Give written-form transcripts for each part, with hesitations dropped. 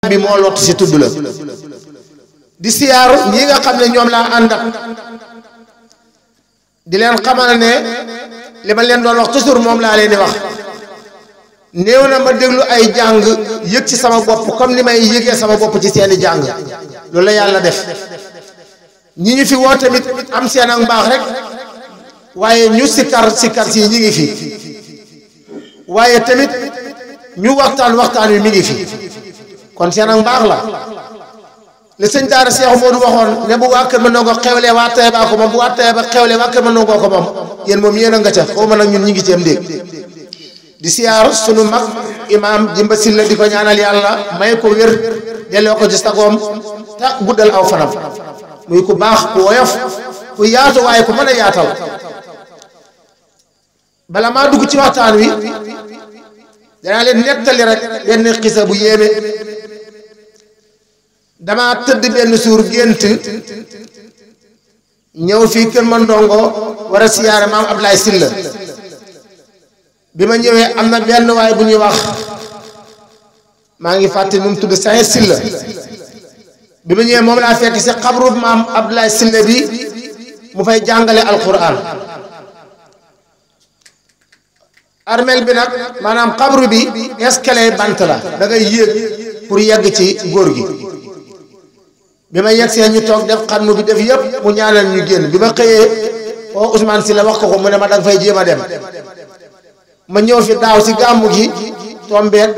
bi moo lott si tudd la di siyaar ñi nga xam ne ñoom laa àndat di leen xamal ne li ma leen doon wax toujours moom laa leen di wax néew na ma déglu ay jàng yëg ci sama bopp comme ni may yëgee sama bopp ci seeni jàng loolu la yàlla def ñi ñu fi woo tamit am seen ak mbaax rek waaye ñu sikkar si ñi ngi fi waaye tamit ñu waxtaan wi mi ngi fi kon seen ak mbaax la li sëñ daara Cheikh Modou waxoon ne bu waa kër ma nangoo xewle waa Taïba ko moom bu waa Taïba xewle waa kër ma nangoo ko moom yéen moom yéen a nga ca xaw ma nag ñun ñi ngi ci am dégg di siyaar sunu mag imaam Jimba Silla di ko ñaanal yàlla may ko wér delloo ko ci sagoom te guddal aw fanam muy ku baax ku woyof ku yaatu waaye ku mën a yaatal bala maa dugg ci waxtaan wi danaa leen nettali rek benn xisa bu yéeme dama tëdd benn suur gént ñëw fii kër ma ndongo war a siyaare maam Ablaye Silla bi ma ñëwee am na benn waay bu ñuy wax maa ngi fàtte nu mu tudd Saye Silla bi ma ñëwee moom laa fekk si xabru maam Ablaye Silla bi mu fay jàngale alquran armel bi nag maanaam xabru bi escalier bant la da ngay yéeg pour yegg ci góor gi bi ma yegg see ñu toog def xarnu bi def yëpp mu ñaanal ñu génn bi ma xëyee oo Ousmane Sylla wax ko mu ne ma danga fay jéem a dem ma ñëw fi daaw si gàmmu gi tombeet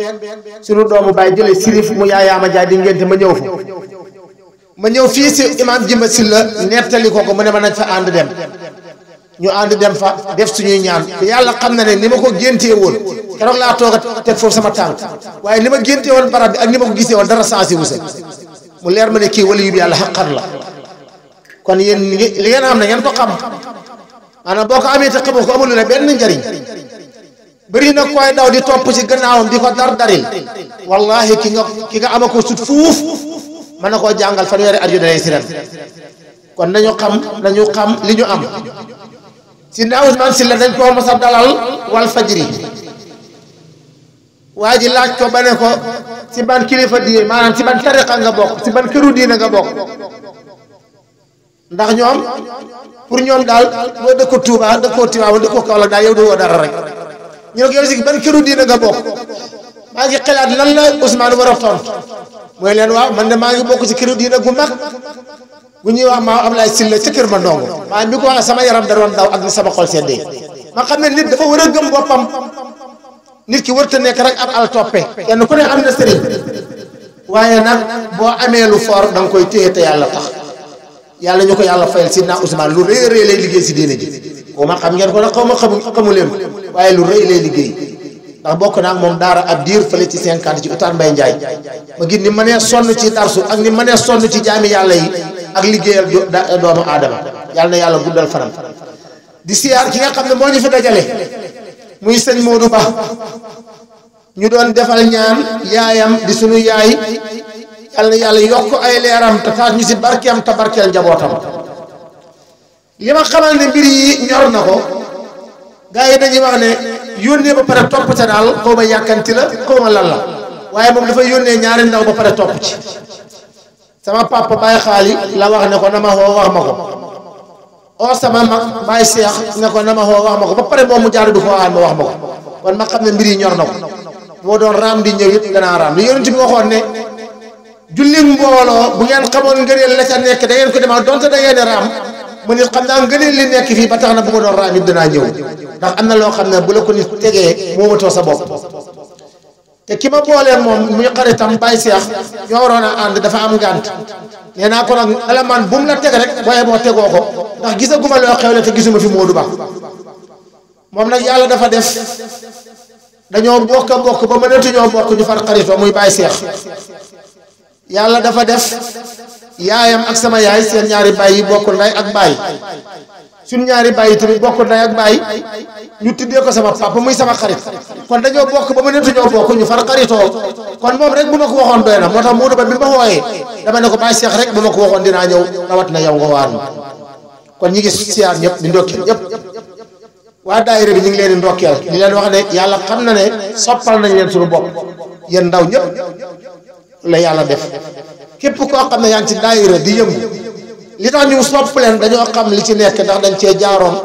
suñu doomu baay jële sirif mu yaayaama jaay di ngénte ma ñëw fa ma ñëw fii si imam Jimba Sylla nettali ko mu ne ma nañ fa ànd dem ñu ànd dem fa def suñuy ñaan te yàlla xam na ne ni ma ko géntee woon keroog laa toog a teg foofu sama tànk waaye ni ma géntee woon barab bi ak ni ma ko gisee woon dara sensi wu se mu leer ma ne kii wali yu bi yàlla xaqan la kon yéen li ngeen am na ngeen ko xam maanaam boo ko amee te xamoo ko amul la benn njariñ bëri na koy daw di topp ci gannaawam di ko daril wallahi ki nga ama ko sut fuuf mën na koo jàngal fanweeri at yu dalay si ren kon nañu xam li ñu am si na Ousmane Sylla dañ ko mos a dalal wal fajri waa ji laaj ko ba ne ko si ban kilifa diine maanaam si ban tariqa nga bokk si ban këru diine nga bokk ndax ñoom pour ñoom daal boo dëkkoo Touba dëkkoo Tiwaawan dëkkoo Kaolack daal yow doo dara rek ñu ne ko yow si ban këru diine nga bokk maa ngi xalaat lan la Ousmane war a tontu mooy leen waaw man de maa ngi bokk si këru diine gu mag bu ñuy wax maam Ablaye Sylla ca kër ma ndongo maa mi ko wax sama yaram da doon daw ak ni sama xol seddee ma xam ne nit dafa war a gëm boppam nit ki warta nekk rek ab al toppe kenn ku ne am na sëriñ waaye nag boo amee lu fort da nga koy téye te yàlla tax yàlla ñu ko yàlla fayal si naa Ousmane lu rëy rëy lay liggéey si diine ji xaw ma xam ngeen ko nag xamu leen waaye lu rëy lay liggéey ndax bokk naa ak moom daara ab diir fële ci 50 ci Utaan Mbay Njaay ma gis ni ma nee sonn ci darsu ak ni ma nee sonn ci jaami yàlla yi ak liggéeyal doomu aadama yàlla na yàlla guddal fanam di siyaar ki nga xam ne moo ñu fi dajale muy sëñ Modou Ba ñu doon defal ñaan yaayam di sunu yaay yàlla na yàlla yokk ay leeram te taat ñu si barkeem te barkeel njabootam li ma xamal ne mbir yi ñor na ko gars yi dañuy wax ne yónnee ba pare topp ca daal xaw ma yàkkanti la xaw ma lan la waaye moom dafa yónnee ñaari ndaw ba pare topp ci sama papa Baye Xaali la wax ne ko na ma xoo wax ma ko oo sama mag Baye Cheikh ne ko na ma xoo wax ma ko ba pare moom mu jaar du ko waxaan ma wax ma ko kon ma xam ne mbir yi ñor na ko boo doon raam di ñëw it danaa raam li yonent bi waxoon ne julli mbooloo bu ngeen xamoon ngëneel la ca nekk da ngeen ko demal donte da ngeen raam mu nit xam naa ngëneel li nekk fii ba tax na bu ma doon raam it danaa ñëw ndax am na loo xam ne bu la ko nit tegee moomatoo sa bopp te ki ma booleen moom muy xaritam Baye Cheikh ñoo waroon a ànd dafa am ngànt nee naa ko nag alamaan bu mu la teg rek booyee boo tegoo ko ndax gisaguma loo xewle te gisuma fi Modou Ba moom nag yàlla dafa def dañoo bokk a bokk ba mënatuñoo bokk ñu far xaritoo muy Baye Cheikh yàlla dafa def yaayam ak sama yaay seen ñaari baay yi bokkul ndey ak baay suñ ñaari baay yi tamit bokkul ndey ak baay ñu tuddee ko sama papa muy sama xarit kon dañoo bokk ba mënatuñoo bokk ñu far xaritoo kon moom rek bu ma ko waxoon doy na moo tax Modou Ba bi ma wooyee dama ne ko Baye Cheikh rek bu ma ko waxoon dinaa ñëw rawat na yow nga waan kon ñi ngi siyaar ñëpp di ndokkeel ñëpp waa daayira bi ñu ngi leen di ndokkeel di leen wax ne yàlla xam na ne soppal nañ leen suñu bopp yéen ndaw ñëpp la yàlla def képp koo xam ne yaa ngi ci daayira di yëngu li tax ñu sopp leen dañoo xam li ci nekk ndax dañ cee jaaroon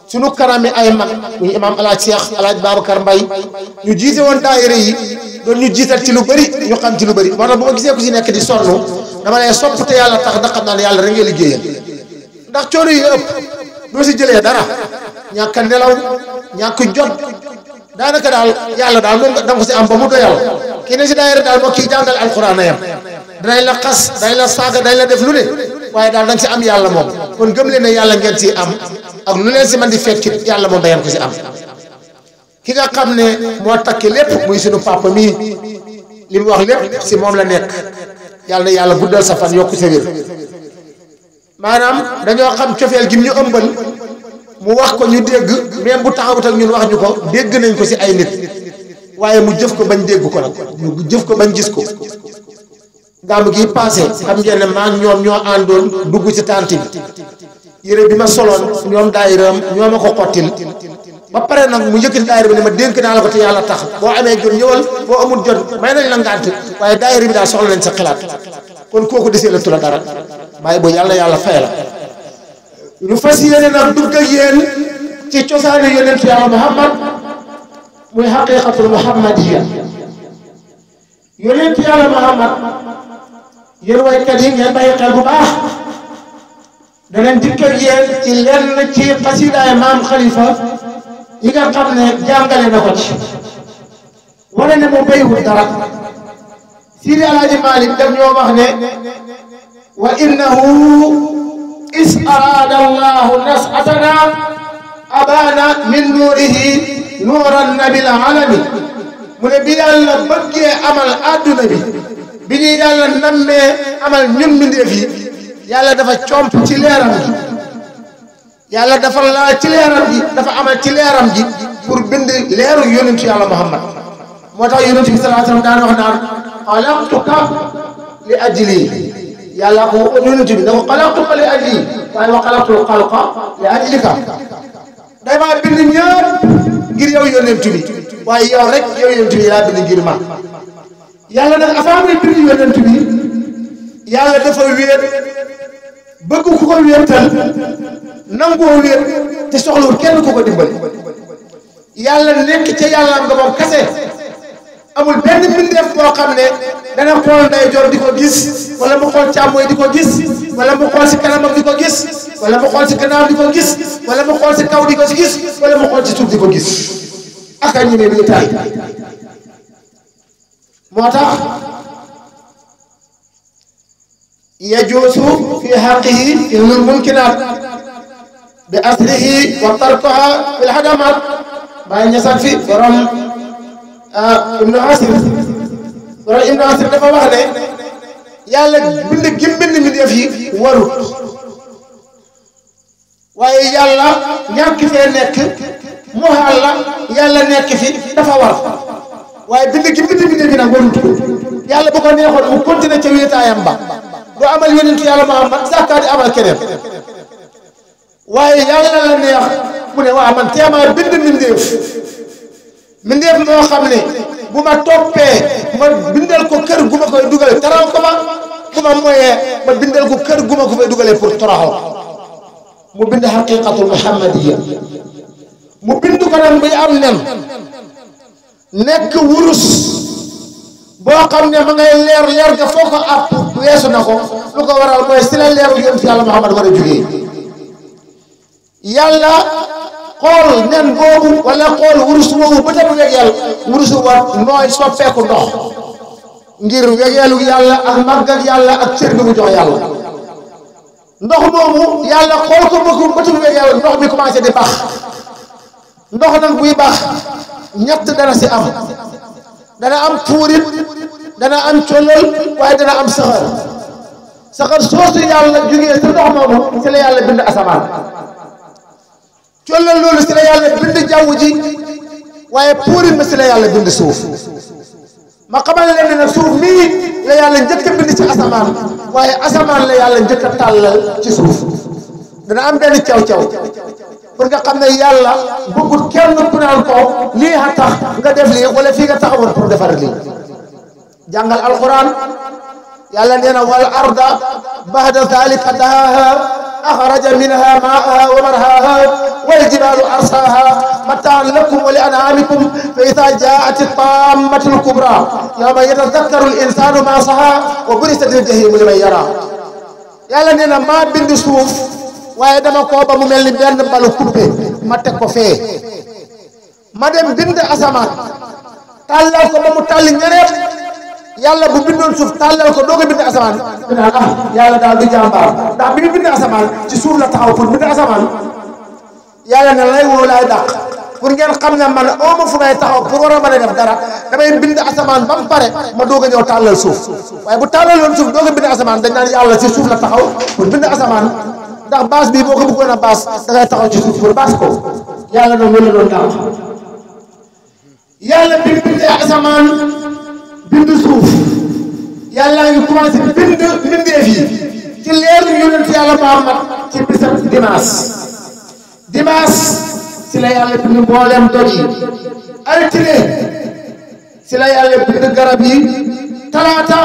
suñu kanami ay mag ñu imaam alaaj Cheikh alaaj Babacar Mbay ñu jiite woon daayira yi doon ñu jiital ci lu bëri ñu xam ci lu bëri moo tax bu ma gisee ku ci nekk di sonn dama lay sopp te yàlla tax da xam naa ne yàlla rek ngay liggéeyal ndax coono yi ëpp doo si jëlee dara ñàkk a nelaw ñàkk jot daanaka daal yàlla daal moom da nga ko si am ba mu doyal kii ne si daayira daal moo kii jàngal alxuraan na yam danañ la xas dañ la saaga dañ la def lu ne waaye daal da nga si am yàlla moom kon gëm leen ne yàlla ngeen ci am ak lu leen si man di fekk yàlla moom da ngeen ko si am ki nga xam ne moo takki lépp muy sunu papa mii li mu wax lépp si moom la nekk yàlla na yàlla guddal sa fan yokku sa wér maanaam dañoo xam cofeel gi ñu ëmbal mu wax ko ñu dégg même bu taxawut ak ñun wax ñu ko dégg nañ ko si ay nit waaye mu jëf ko bañ dégg ko nag mu jëf ko bañ gis ko gàmmu gi passé xam ngeen ne maa ñoom ñoo àndoon dugg ci tànt bi yére bi ma soloon ñoom daayiram ñoo ma ko xottil ba pare nag mu yëkkati daayira bi ne ma dénk naa la ko te yàlla tax boo amee jot ñëwal boo amul jot may nañ la ngànt waaye daayira bi daal soxla nañ sa xalaat kon kooku desee la tula dara bàyyi boo yàlla fay la ñu fas yéene nag dugg ak yéen ci cosaanu yonent yàlla Muhammad muy xaqiqatul muhammadiya yonent yàlla Muhammad yéen waykat yi ngeen bàyyi xel bu baax danañ dikk ak yéen ci lenn ci xasidaay maam Khalifa yi nga xam ne jàngale na ko ci wane ne mu béywul dara Sidi Alaaji Malik daf ñoo wax ne wa innahu is arada allahu nasatana abana min nuurihi nuuran nabil alami mu ne bi yàlla bëggee amal adduna bi ñuy yàlla nammee amal ñun mbindeef yi yàlla dafa comp ci leeram gi yàlla dafa laa ci leeram gi dafa amal ci leeram gi pour bind leeru yonentu yàlla Muhammad moo tax yonentu bi sallallahu alayhi wa sallam daan wax naan xalaqtuka li ajli yàlla ko yonentu bi da ko xalaqtuka li ajli waaye wa xalaqtul xalqa li ajlika dama bind ñëpp ngir yow yonentu bi waaye yow rek yow yonentu bi yaa bind ngir man yàlla nag avant muy bind yonentu bi yàlla dafa wéet bëgg ku ko wéetal nangoo wéet te soxlawul kenn ku ko dimbali yàlla nekk ca yàlla nga moom kase amul benn mbindeef boo xam ne dana xool ndeyjoor di ko gis wala mu xool càmmooy di ko gis wala mu xool si kanamam di ko gis wala mu xool si gannaawam di ko gis wala mu xool si kaw di ko si gis wala mu xool si suuf di ko gis aka ñu ne nii taay moo tax yajuusu fi xaqihi ilmul mumkinaat bi asrihi wa tarkuha fil xadamaat bàyyi ñasan fi borom Ibnu Asir dafa wax ne yàlla bind gi bind mbindeef yi warut waaye yàlla ñàkk fee nekk mu xaal la yàlla nekk fi dafa war waaye bind gi bind mbindeef yi nag warut yàlla bu ko neexoon mu continuer ca wéetaayam ba doo amal yonentu yàlla Muhammad sàkkaa di amal keneen waaye yàlla la neex mu ne waa man teemaa bind mbindeef moo xam ne bu ma toppee ma bindal ko kër gu ma koy dugale taraw ko ma bu ma moyee ma bindal ko kër gu ma ko fay dugalee pour toroxal mu bind xaqiqatul muhammadiya mu bind ko nag muy am nen nekk wurus boo xam ne ma ngay leer ga foo ko àpp weesu na ko lu ko waral mooy si la leeru yonent yàlla Muhammad war a jógee yàlla xool nen boobu wala xool wurus boobu ba tam wegeel wurusu war nooy soppeeku ndox ngir wegeelu yàlla ak màgg ak yàlla ak cër bi mu jox yàlla ndox moomu yàlla xool ko ba tam wegeel ndox mi commencé di bax ndox nag buy bax ñett dana si am dana am puurit dana am colol waaye dana am saxar soosu yàlla jógee sa ndox moomu si la yàlla bind asamaan collal loolu si la yàlla bind jaww ji waaye puurit ma si la yàlla bind suuf ma xamal leen ne nag suuf mii la yàlla njëkk a bind ci asamaan waaye asamaan la yàlla njëkk a tàllal ci suuf dana am benn caw pour nga xam ne yàlla bëggut kenn ku naan ko lii a tax nga def lii wala fii nga taxawoon pour defar lii jàngal alquran yàlla nee na wal arda ba'da dhalika dahaha akhraja minha ma'aha wa marhaha wal jibalu arsaha mata'an lakum wa li an'amikum fa idha ja'at at-tammatu al-kubra yawma yatadhakkaru al-insanu ma saha wa burisat al-jahimu liman yara yàlla nee na maa bind suuf waaye dama koo ba mu mel ni benn balu coupé ma teg ko fee ma dem bind asamaan tàllal ko ba mu tàlli ñereet yàlla bu bindoon suuf tàllal ko doog a bind asamaan yàlla daal du jàmbaar ndax bi ñu bind asamaan ci suuf la taxaw pour bind asamaan yàlla ne lay woo laay dàq pour ngeen xam ne man ooma fu may taxaw pour war a mën a def dara damay bind asamaan ba mu pare ma doog a ñëw tàllal suuf waaye bu tàllaloon suuf doog a bind asamaan dañ naan yàlla ci suuf la taxaw pour bind asamaan ndax baas bii boo ko bëggoon a baas da ngay taxaw ci suuf pour baas ko yàlla noonu loolu la doon daaw yàlla bi bindee asamaan bind suuf yàlla ngi commencé bind mbindeef yi ci leeru yonent yàlla Muhammad ci bisab dimanche ci la yàlla bind mboolem doj yi altine ci la yàlla bind garab yi talaata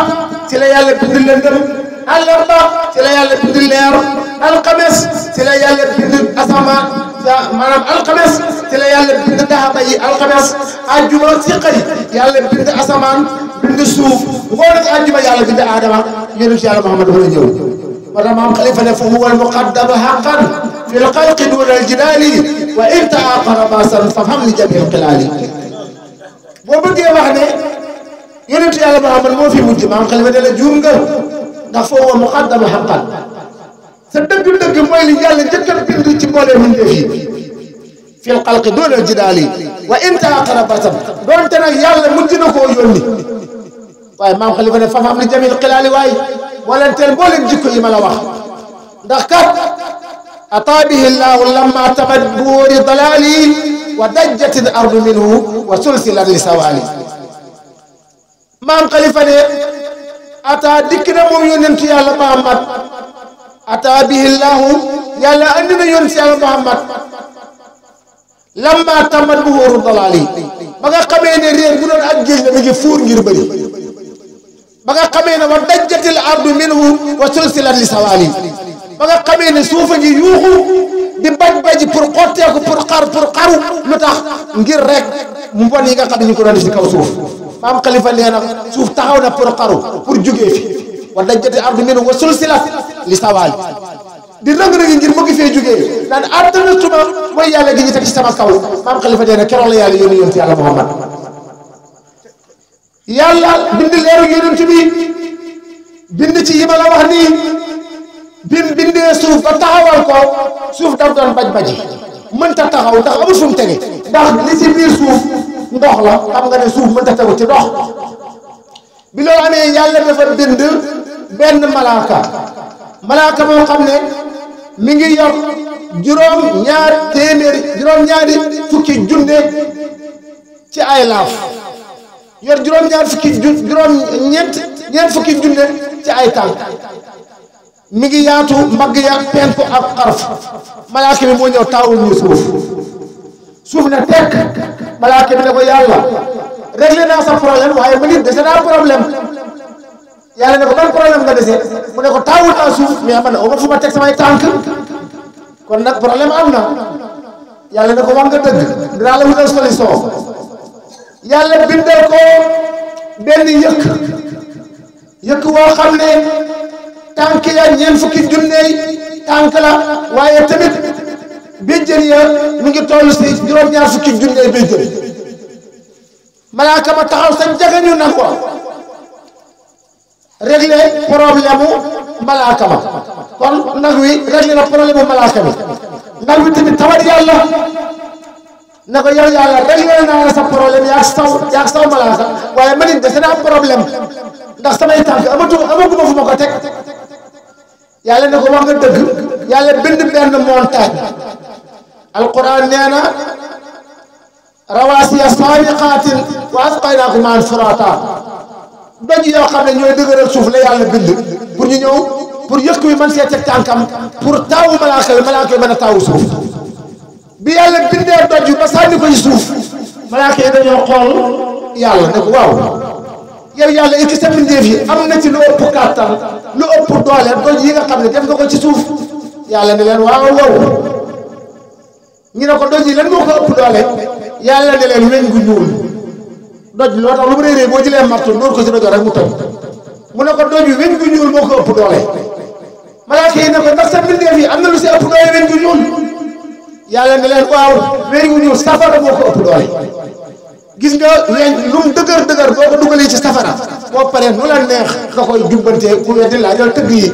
ci la yàlla bind lëndëm àllarba ci la yàlla bind leer alxames ci la yàlla bind asamaan maanaam alxames ci la yàlla bind daxaba yi alxames ajjuma si xëy yàlla bind asamaan bind suuf ngoon ak ajjuma yàlla bind aadama yonent yàlla Muhammad dafa ñëw wala maam xalifa ne fa huwa almuqaddamu haqqan fi lxalqi duna aljilaali wa in taaqara basan fa fam li jami alxilaali boo bëggee wax ne yonent yàlla Muhammad moo fi mujj maam xalifa ne la juum nga ndax fa huwa muqaddamu haqqan sa dëgg-dëgg mooy li yàlla njëkk a bind ci mbooleem mbindeef yi fi lxalqi duna aljilaali wa in taaqara basan doonte nag yàlla mujj na koo yónni waaye maam xalifa ne fa fam li jami alxilaali waaye walanteel mboolem jikko yi ma la wax ndax kat ataa bihi llahu lamma tamat buuri dalaali wa dajjati l ardu minhu wa sulsilat li sawaali maam xalifa ne ataa dikk na moom yonentu yàlla Muhammad ataa bihi llahu yàlla andi na yonentu yàlla Muhammad lamma tamat buuri dalaali ba nga xamee ne réer bu doon ak géej la mi ngi fuur ngir bëri ba nga xamee ne wa dajjatil ardu minhu wa sulsilat li sawaali ba nga xamee ne suufa ngi yuuxu di baj-baji pour xotteeku pour xaru lu tax ngir rek mbon yi nga xam ne ñu ko doon def ci kaw suuf maam xalifa nee na suuf taxaw na pour xaru pour jugee fi wa dajjatil ardu minhu wa sulsilat li sawaali di rëng-rëngi ngir bëgg fee jugee naan àdduna tuma mooy yàlla gi ñu teg ci sama kaw maam xalifa nee na keroog la yàlla yónni yonent yàlla Muhammad yàlla bind leeru yonent bi bind ci yi ma la wax nii bim bindee suuf ba taxawal ko suuf daf doon baj-baji mënta taxaw ndax amul fu mu tege ndax li ci biir suuf ndox la xam nga ne suuf mënta tegu ci ndox bi loolu amee yàlla dafa bind benn malaaka moo xam ne mi ngi yor juróom-ñaari fukki junne ci ay laaf yor ñeent fukki junne ci ay tànk mi ngi yaatu mbagg ya penku ak xarf malaaka bi moo ñëw taawul ñu suuf ne tekk malaaka bi ne ko yàlla réglé naa sa problème waaye ma nit dese naa problème yàlla ne ko ban problème nga dese mu ne ko taawul naa suuf mais man oma fu ma teg samay tànk kon nag problème am na yàlla ne ko wax nga dëgg dinaa la wutal solution yàlla bindal ko benn yëkk woo xam ne tànk ya ñeent fukki junney tànk la waaye tamit béjjën ya mi ngi toll si juróom-ñaar fukki junney béjjën malaaka ma taxaw sa jagañu nag ko réglé problème malaaka ma kon nag wi réglé na problème malaaka mi nag wi tamit tawat yàlla na ko yow yàlla réglé naa la sa problème yaag saw malaaka waaye man it dese naa problème ndax samay tànk amaguma fu ma ko teg yàlla ne ko wax nga dëgg yàlla bind benn montagne alquran nee na rawaasiya saabiqaatin wa asqaynaakum maan furaata doj yoo xam ne ñooy dëgëral suuf la yàlla bind pour ñu ñëw pour yëkk wi mën see teg tànkam pour taawu malaaka yi mën a taawu suuf bi yàlla bindee doj ba sànni ko ci suuf malaaka yi dañoo xool yàlla ne ko waaw yow yàlla est-ce que sa mbindeef yi am na ci lu ëpp kàttan lu ëpp doole doj yi nga xam ne def nga ko ci suuf yàlla ne leen waaw waaw ñu ne ko doj yi lan moo ko ëpp doole yàlla ne leen weñ gu ñuul doj loo tax lu mu réeree boo jëlee marto dóor ko ci dojo rek mu toj mu ne ko doj bi weñ gu ñuul moo ko ëpp doole malaaka yi ne ko ndax sa mbindeef yi am na lu si ëpp doole weñ gu ñuul yàlla ne leen waaw weñ gu ñuul safara moo ko ëpp doole gis nga weñ lu mu dëgër dëgër boo ko dugalee ci safara boo paree nu la neex nga koy jubbantee ku weddi laa jël tëgg yi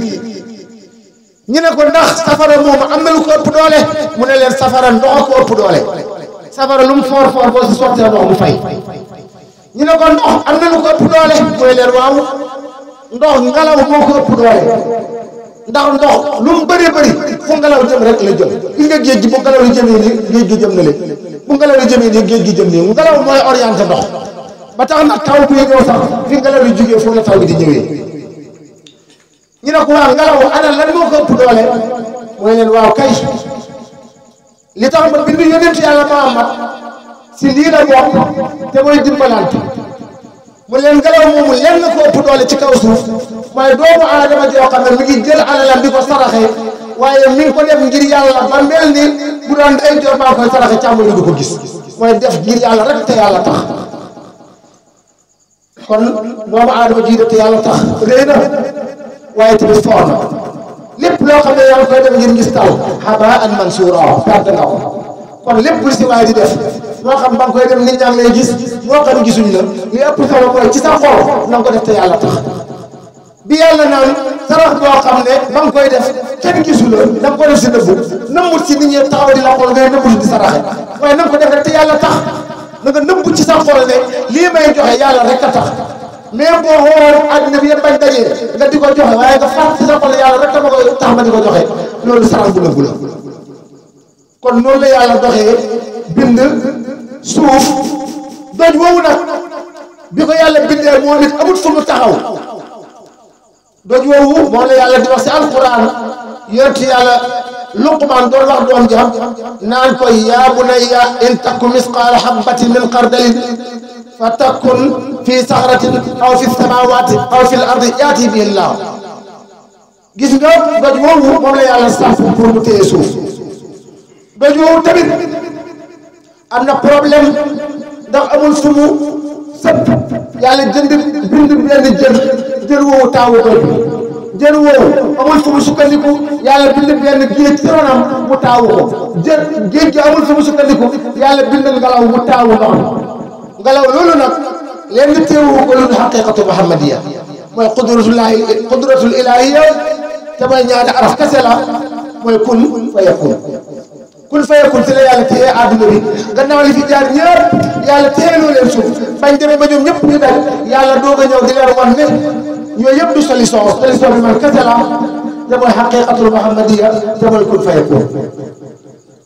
ñu ne ko ndax safara moomu am na lu ko ëpp doole mu ne leen safara ndox ko ëpp doole safara lu mu foor foor boo si sottee ndox mu fay ñu ne ko ndox am na lu ko ëpp doole mu ne leen waaw ndox ngelaw moo ko ëpp doole ndax ndox lu mu bëri bëri fu ngelaw jëm rek la jëm gis nga géej gi bu ngelaw li jëmee nii géej gi jëm na leen bu ngelaw li jëmee nii géej gi jëm nii ngelaw mooy orienté ndox ba tax nag taw bi ñëw sax fi ngelaw li jógee foofu la taw bi di ñëwee ñu ne ko waa ngelaw ana lan moo ko ëpp doole mooy leen waaw kay li tax ba bindu yonent yàlla Muhammad si lii la bokk te mooy dimbalante mu leen ngelaw moomu lenn ko ëpp doole ci kaw suuf mooy doomu aadama joo xam ne mi ngi jël alalam di ko saraxe waaye mi ngi ko def ngir yàlla ba mel ni bu doon ay joor baa koy saraxe càmmoñ du ko gis mooy def ngir yàlla rek te yàlla tax kon doomu aadama ji def te yàlla tax réy na waaye tamit foor na lépp loo xam ne yaa ngi koy def ngir ngis taw habaan mansuura perte nga ko kon lépp lu si waay di def moo xam ba nga koy def nit ñaa ngi lay gis moo xam gisuñ la li ëpp solo mooy ci sa xol na nga ko def te yàlla tax bi yàlla naan sarax boo xam ne ba nga koy def kenn gisu la na nga ko def si nëbbu nëmbut si nit ñi taxaw di la xool ngay nëbbut di saraxe waaye na nga ko def rek te yàlla tax na nga nëbbu ci sa xol ne lii may joxe yàlla rek a tax mais boo xooloon àddina bi yëpp bañ dajee nga di ko joxe waaye nga fàtt ci sa xol yàlla rek dama koy tax ma di ko joxe loolu sarax bu nëbbu la kon noonu la yàlla doxee bind suuf doj woowu nag bi ko yàlla bindee moom it amut fu mu taxaw doj woowu moom la yàlla di wax si alquran yonent yàlla Luqmaan doon wax doom jam naan koy yaa bunayya in takku misqaala habbatin min xardalin fa takkun fi saxratin aw fi samaawaati aw fi l ardi yaati bihi llaah gis nga doj woowu moom la yàlla sax pour mu téye suuf doj woowu tamit am na problème ndax amul fu mu sëpp yàlla jënd bind benn jën woowu taawu doj jën woowu amul fu mu sukkandiku yàlla bind benn géej ci ronam mu taawu ko géej gi amul fu mu sukkandiku yàlla bind ngelaw mu taawu ndox ngelaw loolu nag leen di teewu ko lu xaqiqatu muhammadiya mooy qudratul ilahiya te mooy ñaari araf kese la mooy kun fa yakun kun fayakun ci la yàlla téye àdduna bi gannaaw li fi jaar ñëpp yàlla téyeloo leen suuf bañ demee ba ñoom ñëpp ñu daj yàlla doog a ñëw di leen wan ne yooyu yëpp du solution bi man kese la te mooy xaqiqatul muhammadiya te mooy kun fayakun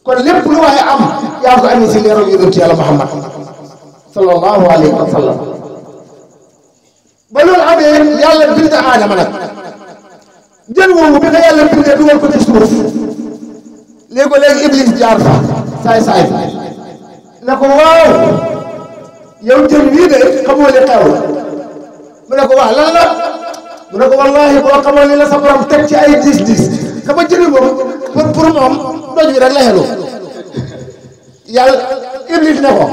kon lépp lu waaye am yaa ko amee si leeral yonent yàlla Muhammad sallallahu alayhi wa sallam ba loolu amee yàlla bind aadama nag jën woowu bi nga yàlla bindee dugal ko ci suuf léegi iblis jaar fa saay ne ko waaw yow jën wii de xamoo li xew mu ne ko waaw lan la mu ne ko wallahi boo xamoon li la sa borom teg ci ay diis xama jëni moom pour moom doj bi rek la xelu yàlla iblis ne ko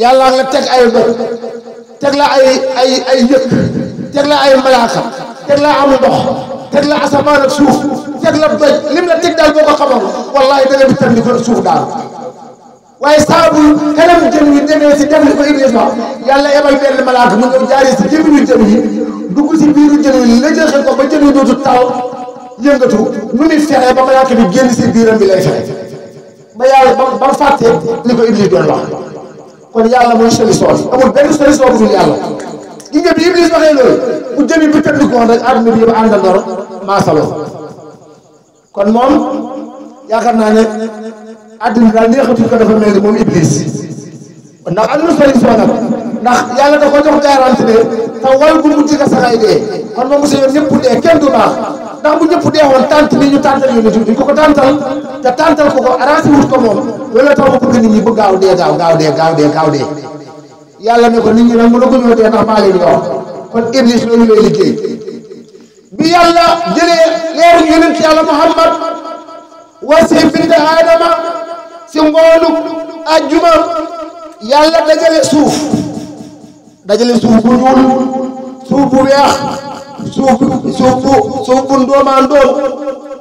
yàlla nga teg ay doj teg la ay yëkk teg la ay malaaka teg la am ndox teg la asamaan ak suuf teg la doj lim la teg daal boo ko xamoon wallahi da nga bi tandi ko suuf daal waaye saabu kanam jën wi demee si def li ko iblis wax yàlla ebal benn malaaka mu ñëw jaaree si jëmmiñu jën wi dugg si biiru jën wi la jëxe ko ba jën wi dootu taw yëngatu nu muy fexe ba malaaka bi génn si biiram bi lay fexe ba yàlla ba fàtte li ko iblis doon wax kon yàlla mooy solution amul benn solution bu dul yàlla gi nga bi iblis waxee loolu bu jëmi bi tëdd koon rek àdduna bi yëpp àndandoo maasaloo kon moom yaakaar naa ne àdduna daal neexatul ko dafa mel ni moom iblis ndax am na solution nag ndax yàlla da ko jox garanti ne te wal gu mujj ka saxay dee kon moom monsieur yoon ñëpp dee kenn du baax ndax bu ñëpp dee woon tant ni ñu tàntal yu ne duñ ko tàntal te tàntal ko arrangé wut ko moom loolu tax ma bëgg nit ñi bu gaaw dee yàlla ne ko nit ñi nag mën a ko ñëw dee ndax maa leen yor kon iblis loolu lay liggéey bi yàlla jëlee leeru yonent yàlla Muhammad wasi bind Aadama si ngoonu ajjuma yàlla dajale suuf bu ñuul suuf bu weex suuf bu ndoomaa ndoom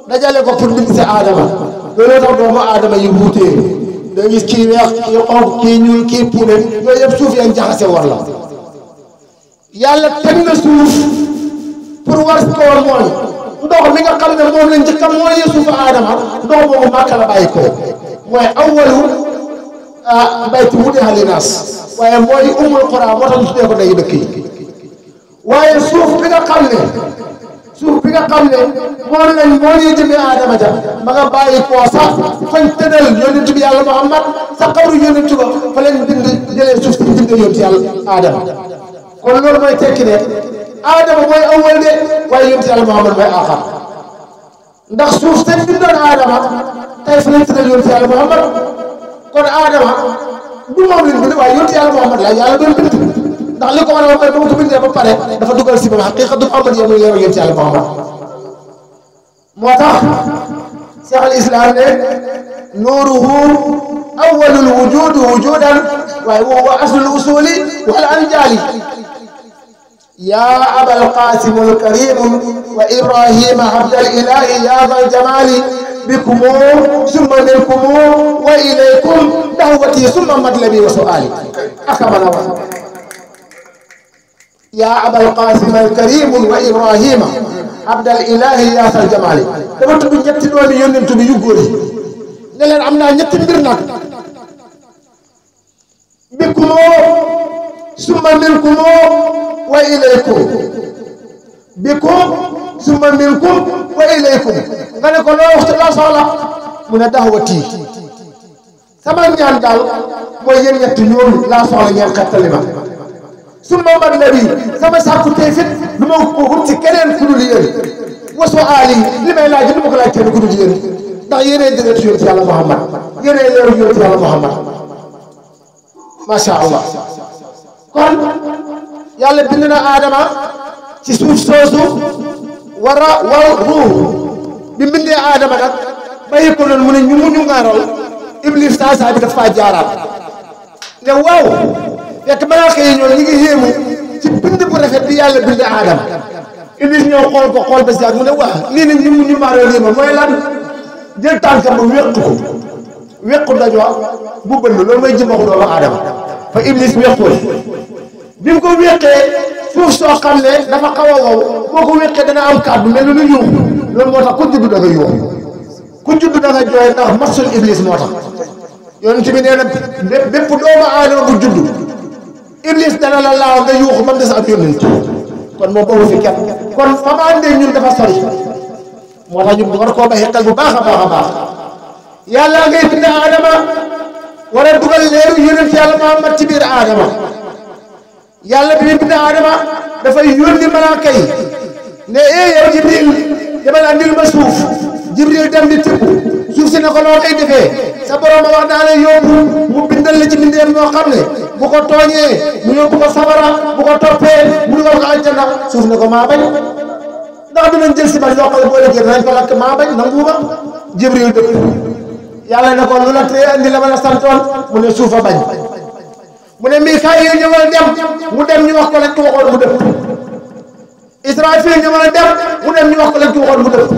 dajale ko pour bind si Aadama loolu tax doomu Aadama yi wuutee da gis kii weex kii xonq kii ñuul kii puune yooyu yëpp suuf yañ jaxase war la yàlla teg na suuf pour war koo mooñ ndox mi nga xam ne moom la njëkk a mooñee suufu Aadama ndox boobu Màkka la bàyyi ko mooy awwalu bayti wudi'a linnaas waaye mooy ummul quraa moo tax ñu tuddee ko ndeyu dëkk yi waaye suuf bi nga xam ne moom lañ mooñee jëmee Aadama ja ma nga bàyyi koo sax fañ tëddal yonent bi yàlla Muhammad sa xabru yonent ba fa lañ bind jëlee suuf si bind yonent yàlla Aadama kon loolu mooy tekki ne Aadama mooy awwal de waaye yonent yàlla Muhammad mooy aaxar ndax suuf seen bindoon Aadama tey fa lañ tëddal yonent yàlla Muhammad kon Aadama du moom lañ bind waaye yonent yàlla Muhammad la yàlla doon bind ndax li ko waral mooy ba mu ko bindee ba pare dafa dugal si moom xaqiiqatu Muhammad yow muy leeral yonent yàlla Muhammad moo tax Cheikh al Islam ne nuuruhu awwalul wujudi wujudan waaye wa huwa aslul usuli wal anjaali yaa abal qaasimul kariim wa Ibrahima abdal ilaahi yaa zal jamaali bikum summa minkum wa ilaykum da'wati summa matlabi wa su'aali aka mën a wax yaa abal qaasimul kariim wa Ibrahima abdal ilaahi yaa zal jamaali dafa tudd ñetti doomi yonent bi yu góor yi ne leen am naa ñetti mbir nag bikum summa minkum wa ilaykum bikum summa minkum wa ilaykum nga ne ko loo waxtu laa soxla mu ne da'wati sama ñaan daal mooy yéen ñetti ñooñu laa soxla ngeen xettali ma summa matlabi sama sàkku tey fit du ma ko wut ci keneen ku dul yéen wa su'aali li may laaj du ma ko laaj kenn ku dul yéen ndax yéenay dëgër ci yonent yàlla Muhammad yéenay leeru yonent yàlla Muhammad macha allah kon yàlla bind na Aadama ci suuf soosu war ruux bi mbindee Aadama nag bàyyi ko noonu mu ne ñu ngaaral Iblis saa bi daf faa jaaraat ne waaw fekk malaaka yi ñoom ñi ngi yéemu ci bind bu rafet bi yàlla bindee Aadama Iblis ñëw xool ba si ak mu ne waa nii ne ñu maaral lii ma mooy lan jël tànkam ba wéqu dajoo bu bënn loolu mooy jëmbaxu doomu Aadama fa Iblis wéqul bi mu ko wéqee suuf soo xam ne dafa xaw a wow boo ko wéqee dana am kàddu mel ni lu yuuxu loolu moo tax ku judd da nga yuuxu ku judd da nga jooy ndax masul Iblis moo tax yonent bi nee na bépp doomu Aadama bu judd Iblis dana la laaw nga yuuxu man des ab yonent kon moom boobu fi kenn kon fa ma andee ñun dafa sori moo tax ñu war koo bàyyi xel bu baax a baax yàlla ngay bind Aadama war a dugal leeru yonent yàlla Muhammad ci biir Aadama yàlla bi bind Aadama dafay yónni malaaka yi ne yow Jibril demal andil ma suuf Jibril dem di tibb suuf si ne ko loo koy defee sa borom wax naa la yóbbu mu bindal la ci mbindeef moo xam ne bu ko tooñee mu yóbbu ko safara bu ko toppee mu dugal ko aljanna suuf ne ko maa bañ ndax dinañ jël si man loo xam ne boo léegi danañ ko lakk maa bañ nanguuma Jibril dëpp yàlla ne ko lu la tee andi la ma la santoon mu ne suufa bañ mu ne Mikaayil ñëwal dem mu dem ñu wax ko lañ ko waxoon mu dëpp Israafil ñëwal dem mu dem ñu wax ko lañ ko waxoon mu dëpp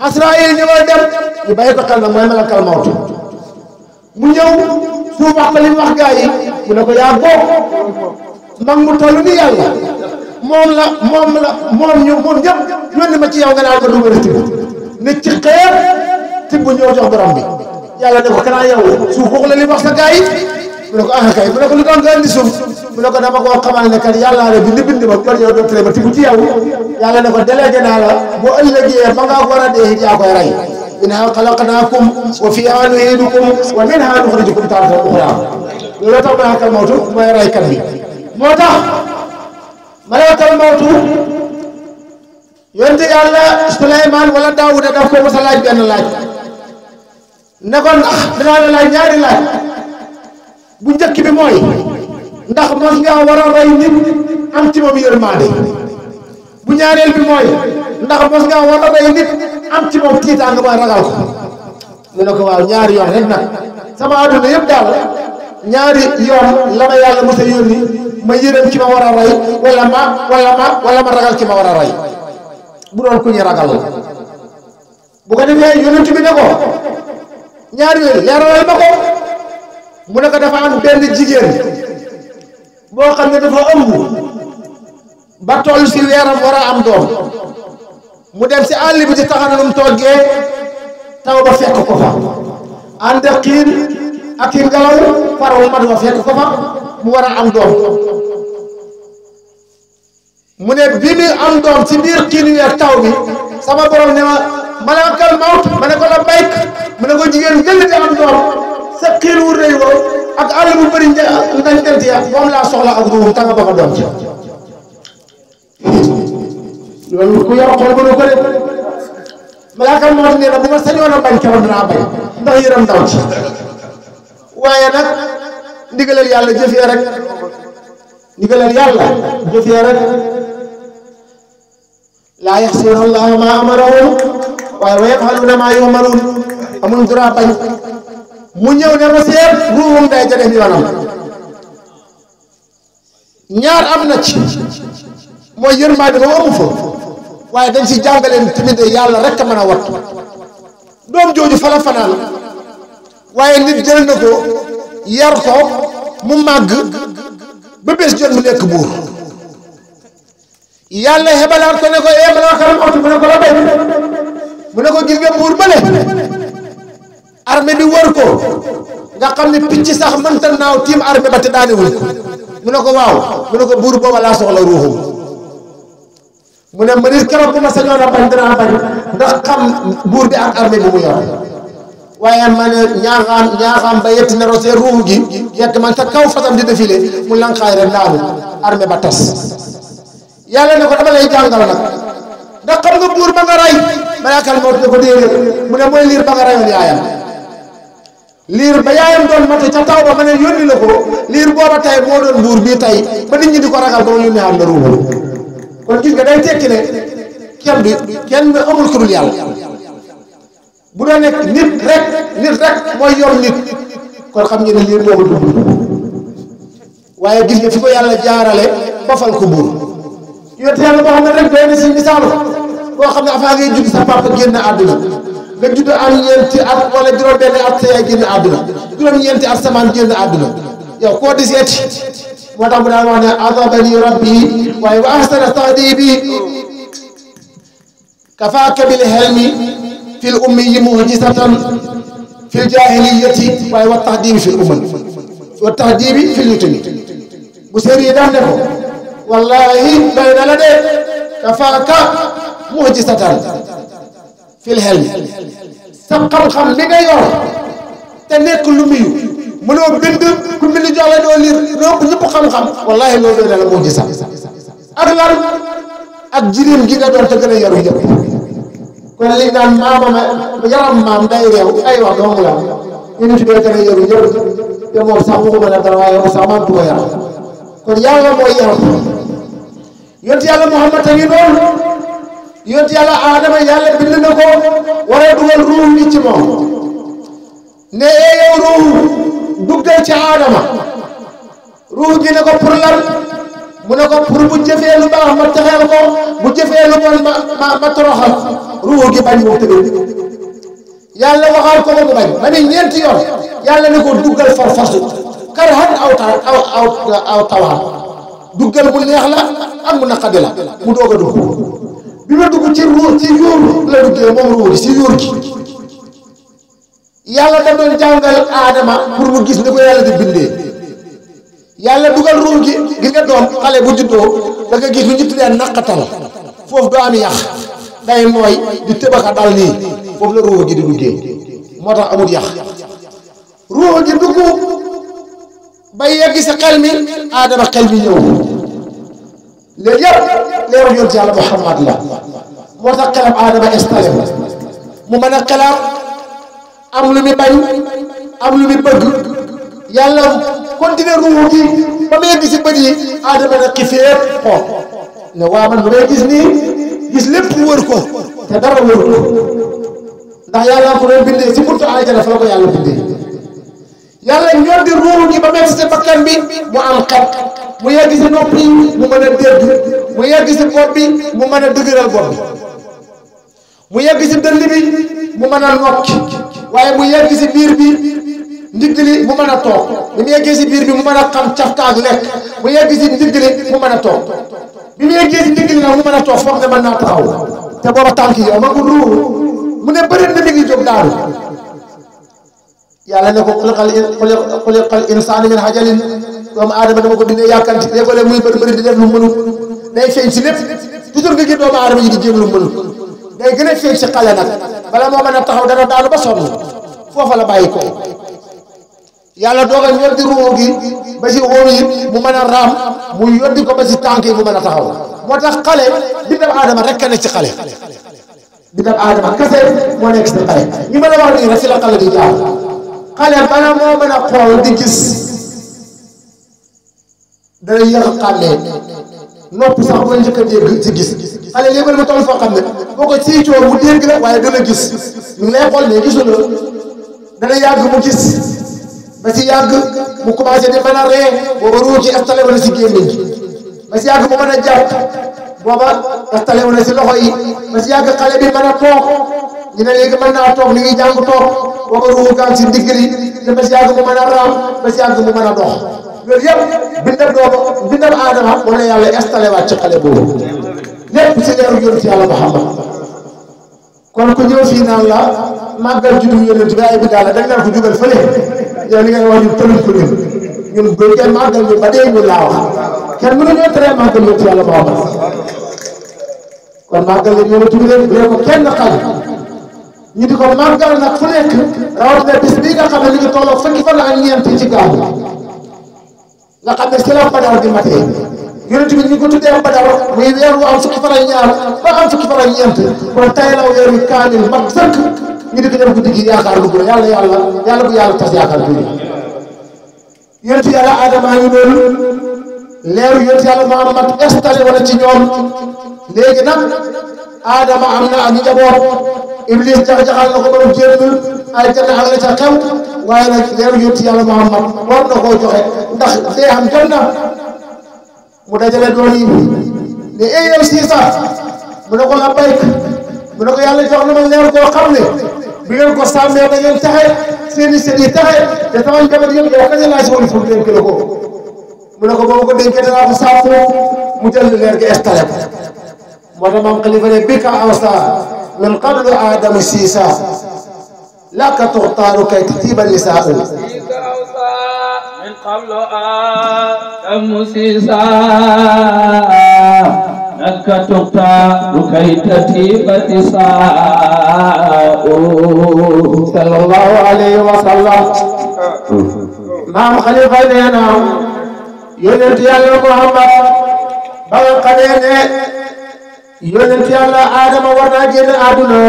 Asraayil ñëwal dem ñu bàyyi ko xel nag mooy malakal mawtu mu ñëw suuf wax ko li mu wax gaa yi mu ne ko yaa bokk mag mu toll ni yàlla moom ñëpp yónni ma ci yow nga naan ko dugal tibb ne ci xeer tibb ñëw jox borom bi yàlla ne ko kanaa yow suuf waxu la li wax sa gaa yi mu ne ko ah kay mu ne ko lu doon nga andi suuf mu ne ko dama koo xamal ne kat yàlla ne bind ma kon yow doo tere ma tibb ci yow yàlla ne ko délégué naa la bu ëllëgee ma nga war a dee yaa koy rey minhaa xalaqnaakum wa fiihaa nu'iidukum wa minhaa nuxrijukum taaratan uxraa loolu tax malakal mawtu mooy reykat bi moo tax malakal mawtu yonte yàlla Suleymaan wala Daawuda daf ko mos a laaj benn laaj ne ko ndax dinaa la laaj ñaari laaj bu njëkk bi mooy ndax mos ngaa war a rey nit am ci moom yërmande bu ñaareel bi mooy ndax mos nga war a rey nit am ci moom tiitaanga ba ragal ko mu ne ko waaw ñaari yoon rek nag sama àdduna yëpp daal ñaari yoon la ma yàlla mos a yónni ma yërëm ki ma war a rey wala ma ragal ki ma war a rey bu doon ku ñu ragal la bu ko defee yonent bi ne ko ñaari yooyu leeralal ma ko mu ne ko dafa am benn jigéen boo xam ne dafa ëmb ba toll si weeram war a am doom mu dem si àll bi ci taxananum toggee taw ba fekk ko fa ànd ak xiin ak i ngelaw farawul mat ba fekk ko fa mu war a am doom mu ne bi mi am doom ci biir xiin wi ak taw bi sama borom ne ma malaakal mawt ma ne ko la bayk mu ne ko jigéen gën di am doom sa xiin wu rëy woo ak àll bu bëri ngaññeent ya moom laa soxla ak ruum tanga ba ma doom ci loolu ku yor xool mënu ko def malaakal mawt nee na bu ma sañoon a bañ keroog dinaa bañ ndax yëram ndaw ci waaye nag ndigalal yàlla jëfee rek ndigalal yàlla jëfee rek laa yaxsuuna allaha maa amarahum waaye wa yaf'aluuna maa yu'maruun amul droit bañ mu ñëw ne ma seet ruuxum day ja dem yoonam ñaar am na ci mooy yërmande ba amu fa waaye dañ si jàngaleen tamit yàlla rek a mën a wattu doom jooju fala fanaan waaye nit jël na ko yar ko mu màgg ba bés jot mu nekk buur yàlla xebalaat ko ne ko malaakal mawt mu ne ko la bay mu ne ko gis nga buur bële armée bi wër ko nga xam ne picc sax mënta naaw tiim armée ba te daanewul ko mu ne ko waaw mu ne ko buur booba laa soxla ruuxum mu ne ma nit keroog bu ma sañoon a bañ danaa bañ ndax xam buur bi ak armée bi mu yor waaye ma ne ñaaxaam ba yetti na rosé ruuxu gi yett man sa kaw fasam di défilé mu lanqaay rek daanu armée ba tas yàlla ne ko dama lay jàngal nag ndax xam nga buur ba nga rey malaakal mawt ne ko déedéet mu ne mooy liir ba nga reyoon yaayam liir ba yaayam doon mate ca taw ba ma ne yónni la ko liir booba tey moo doon buur bii tey ba nit ñi di ko ragal ba ma yónni xam na ruuxu kon gis nga day tekki ne kenn amul ku dul yàlla bu doon nekk nit rek mooy yor nit kon xam ngeen ne liir moo ko dugg waaye gis nga fi ko yàlla jaarale ba fal ko buur yonent yàlla boo xam ne rek doy na si misaalu boo xam ne afaa ngay judd sa papa génn àdduna nga judd am ñeenti at wala juróom-benn at sa yaay génn àdduna juróom-ñeenti at samaan génn àdduna yow koo di seeti moo tax mu daan wax ne adabani rabbi waaye wa ahsana tahdibi kafaaka bil helmi fil ummi mu'jizatan fil jahiliyati waaye wa tahdibi fil ummi wa tahdibi fil yutumi bu seer yi daan ne ko wallahi doy na la de kafaaka mu'jizatan fil helmi sa xam-xam li nga yor te nekk lu muyu mënoo bind ku mbind jox la doo liir romb ñëpp xam-xam wallahi loolu doy na la mu'jiza ak lan ak jirim gi nga doon te gën a yaru yëpp kon li naan maamama yaram maam day réew ay wax doomu la ñu nit dee gën a yaru yëpp te moom sax waxuma la dara waaye moom sax man du ko yaram kon yàlla mooy yaram yonent yàlla Muhammad a ngi noonu yonent yàlla Aadama yàlla bind na ko war a dugal ruux gi ci moom ne yow ruux duggal ci Aadama ruux gi ne ko pour lan mu ne ko pour bu jëfee lu baax ma texeel ko bu jëfee lu bon ma toroxal ruux gi bañ moom tamit yàlla waxaal ko ba mu bañ ma ne ñeenti yoon yàlla ne ko duggal far fasu karhan aw tawaan duggal mu neex la ak mu naqadi la mu doog a dugg bi ma dugg ci ruux ci yuur la duggee moom ruux gi si yuur gi yàlla da doon jàngal Aadama pour mu gis ni ko yàlla di bindee yàlla dugal ruux gi gis nga doom xale bu juddoo da nga gis lu ñu tuddee naqatal foofu doo am yàq day mooy di tëbaka dal nii foofu la ruux gi di duggee moo tax amul yàq ruux gi dugg ba yegg si xel mi Aadama xel mi ñëw léegi yëpp leeru yonent yàlla Muhammad la moo tax xelam Aadama installé mu mën a xelaat am lu mi bañ am lu mi bëgg yàlla continuer ruuxu gi ba mu yegg si bët yi Adama ne xifeet xool ne waa man lu may gis nii gis lépp wër ko te dara wër ko ndax yàlla ko doon bindee si buntu aljana fa la ko yàlla bindee yàlla ñor di ruuxu gi ba mel si bakkan bi mu am xet mu yegg si nopp yi mu mën a dégg mu yegg si bopp bi mu mën a dëgëral bopp bi mu yegg si dënd bi mu mën a nokki waaye mu yegg si biir bi ndigg li mu mën a toog bi mu yeggee si biir bi mu mën a xam cafkaag lekk mu yegg si ndigg li mu mën a toog bi mu yeggee si ndigg li nag mu mën a toog foog ne mën naa taxaw te booba tànk yi yow ma ko ruuxu mu ne bëri na mi ngi jóg daanu yàlla ne ko xuliqal insaanu min ajalin doomu aadama dama ko bindee yàkkanti léeg-léeg muy bëri di def lu mënul day feeñ si lépp toujours nga gis doomu aadama yi di jéem lu mënul day gën a feeñ si xale nag bala moo mën a taxaw dana daanu ba sonn foofa la bàyyi ko yàlla dogal ñor di ruuxu gi ba si xóom yi mu mën a raam mu yoddi ko ba si tànk yi mu mën a taxaw moo tax xale bindam aadama rek ne ci xale bindam aadama kese moo nekk si xale ñi mën a wax nii rek si la xale di jaar xale bala moo mën a xool di gis dana yéex a xàmmee nopp sax mooy njëkk a dégg ci gis xale léegi ma toll foo xam ne boo ko siicoo mu dégg la waaye dana gis ñu ngi lay xool mais gisul la dana yàgg mu gis ba si yàgg mu commencé di mën a ree booba ruu ci installé wu na si gémmiñ gi ba si yàgg mu mën a jàpp booba installé wu na si loxo yi ba si yàgg xale bi mën a toog ñu ne léegi mën naa toog li ngi jàng toog booba ruu gaan si ndigg li te ba si yàgg mu mën a raam ba si yàgg mu mën a dox loolu yëpp bindam aadama moom la yàlla installé waat ci xale boobu lépp si leeru yonent yàlla Muhammad kon ku ñëw fii naan la màggal juddu yonent bi ay bi daal dañ naan ko jugal fële yow li ngay wax ñun tëluñ ko ñun bu kenn màggal ñu ba dee ñu laa wax kenn mënuñoo tere màggal yonent yàlla Muhammad kon màggal la yonent bi leen bu ko kenn xal ñu di ko màggal nag fu nekk rawatina bis bii nga xam ne li ngi tolloo fukki fan ak ñeent ci gaaw nga xam ne si la Badar di matee yonent bi ñu ko tuddee Badar muy weer wu am fukki fan ak ñaar ba am fukki fan ak ñeent kon tey la weer wi kaamil mat sëkk ñu di ko def guddi gi yaakaar lu gën yàlla bu yàlla tas yaakaar bi yonent yàlla Adama ngi noonu leeru yonent yàlla Muhammad installé wala ci ñoom léegi nag Adama am na ak njaboot Iblis jax-jaxal na ko ba mu génn aljanna ak la ca xew waaye nag leeru yonent yàlla Muhammad war na koo joxe ndax dee am jot na mu dajale doon yi ne yow Siisa mu ne ko la bayk mu ne ko yàlla jox na ma leer koo xam ne bi ngeen ko sàmmee da ngeen taxe seeni seen yi taxe te sama njaboot yëpp yow kañ laa si woon pour dénk la ko mu ne ko boobu ko dénkee danaa ko sàmm mu jël leer gi installé ko moo tax maam Xalifa ne bika awsa min qablu Adamu Siisa laka tuxtaaru kay tatiba nisaa من قبل آدم سيسا لك تختار كي تتيب النساء صلى الله عليه وسلم maam Xalifa nee na yonent yàlla Muhammad ba nga xamee ne yonent yàlla Adama war naa génn àdduna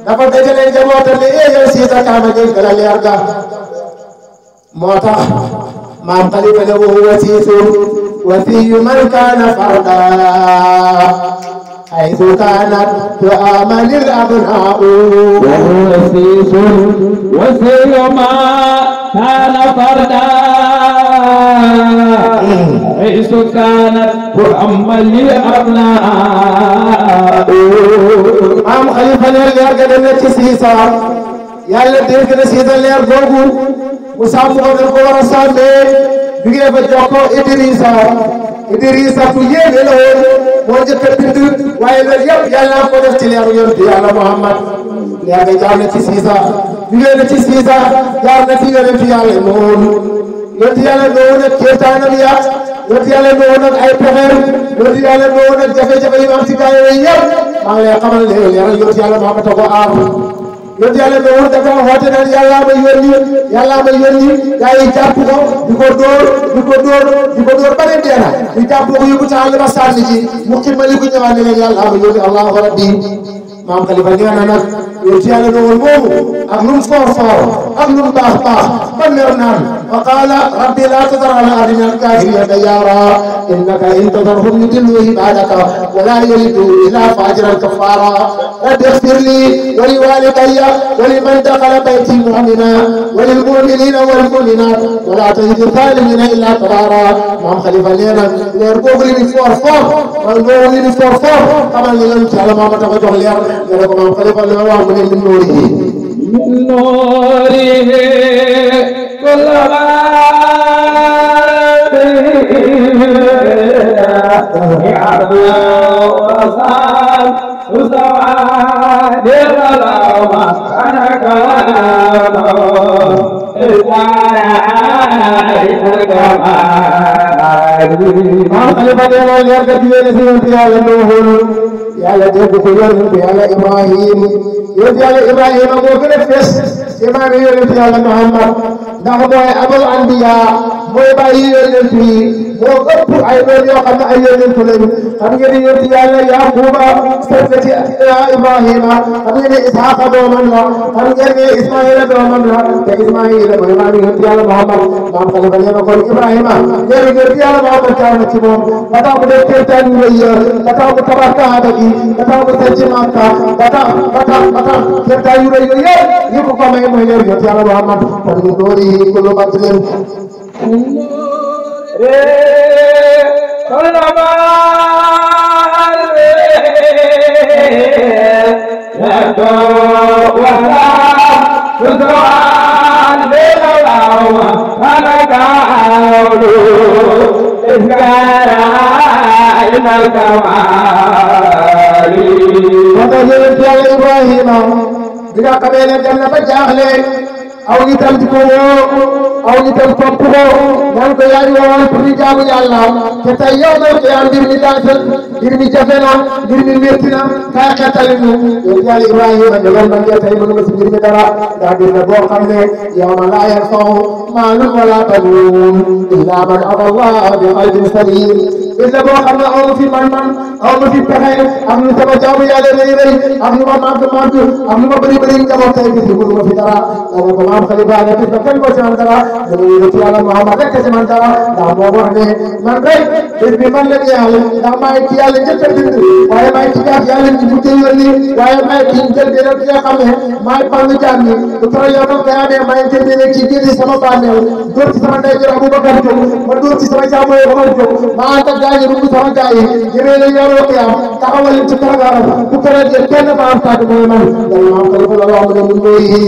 dafa dajale njabootam ne yow Siisa kaama jël gala leer ga moo tax maam Xalifa ne huwa siisu wasiyu man kaana farda haythu kaanat tu'amal al-abnaa'u وهو سيس وسيل ما كان فردا حيث كانت تؤمل الأبناء maam Xalifa ne leer ga dem na ci Siisa yàlla dénk na Siisa leer googu mu sàmm ko dañ ko war a sàmmee jugee fa jox ko Idrissa fu yéeme la woon moo njëkk a bind waaye loolu yëpp yàlla ko def ci leeru yonent yàlla Muhammad leer ga jaar na ci Siisa jugee na ci Siisa jaar na ci yonent yàlla noonu yonent yàlla noonu ak kéetaanam ya yonent yàlla noonu ak ay pexeem yonent yàlla noonu ak jafe-jafe yi am ci gaa yooyu yëpp maa ngi lay xamal ne leeral yonent yàlla Muhammad a ko aar yonent yàlla noonu dafa xoote naan yàlla ma yónni gaa yi jàpp ko di ko dóor ba ne dee na ñu jàpp ko yóbbu ca àll ba sànni ji mu ximmali ko ñëwaat ne leen yàlla ma yónni allahu rabbi maam Xalifa nee na nag yonent yàlla Nuuh moomu ak lu mu foor foor ak lu mu baax baax ba mer naan wa qaala rabbi laa tadar ala ardi minal kaafiriina dayyaaraa innaka in tadarhum yudillu ibaadaka wa laa yalidu illaa faajiran kaffaaraa rabbi ighfir lii wa liwaalidayya wa liman dakhala baytii mu'minan wa lilmu'miniina wal mu'minaat wa laa tazidi zaalimiina illaa tabaaraa maam Xalifa nee na leer boobu li ñu foor foor man boobu li ñu foor foor xamal ni yonent yàlla moo ma tax a jox leer nga ne ko maam Xalifa li ma wax mu ne min nuurihi min nuurihi kullama yàlla dégg ko yonent yàlla Ibrahim yonent yàlla Ibrahima moo gën a fees imaam yonent yàlla Muhammad ndax mooy abul anbiya mooy bàyyi yonent yi moo ëpp ay doom yoo xam ne ay yonent lañu xam ngeen ni yonent yàlla Yaquba seet na ci Ibrahima xam ngeen ne Isxaaqa doomam la xam ngeen ne Ismaïla doomam la te Ismaïla mooy maam yonent yàlla Muhammad maam Xalifa nee na kon Ibrahima nee na yonent yàlla Muhammad jaar na ci moom ba tax mu def kéemtaan yu rëy ba tax mu tabax Kaaba gi ba tax mu sanc Makka ba tax kéemtaan yu rëy yooyu yëpp ko may mooy leer yonent yàlla Muhammad kon ñu doori kullu badrin Ibrahima bi nga xamee ne dem na ba jaaxle aw nitam di ko woo aw nitam topp ko naan ko yaa ngi woon pour ñu jaamu yàlla te tey yow nag yaa mbir mi dansal mbir mi jafe na mbir mi métti na kaay xettali ñu yéen yàlla Ibrahima ne loolu man de tey mënu ma si mbir mi dara daa mbir na boo xam ne yow ma laa yanfa'u maalun wala banuun illaa man ataa Allaha bi qalbin saliim mbir na boo xam ne aw ma fi man-man aw ma fi pexe am lu sama jaamu yàlla rëy rëy am lu ma màgg am lu ma bëri bëri njaboot tey bis bi mënu ma fi dara dama ko maam Xalifa ne bis ba kenn ko ci man dara dama yëngu ci yàlla Muhammad rek ci man dara ndax moo wax ne man rek bis bi man la ñu yàlla ndax maa ngi ci yàlla njëkk a bind waaye maa ngi ci gaaf yàlla ñu mujjee yónni waaye maa ngi ci njël bi rek nga xam ne maa ngi fànn jaam ñi bu tara yow nag yaa ne maa ngi jëndee ci biir sama bàmmeel dóor ci sama ndeyjoor Abubakar jóg ma dóor ci sama càmmoñ Omar jóg ma ànd ak gaa yi rugg sama gaa yi jëmee la yow qiyaam taxawal leen ci karagaaram bu këree jël kenn ma am tàgg mooy man dama maam Xalifa la wax mu ne mun nooyi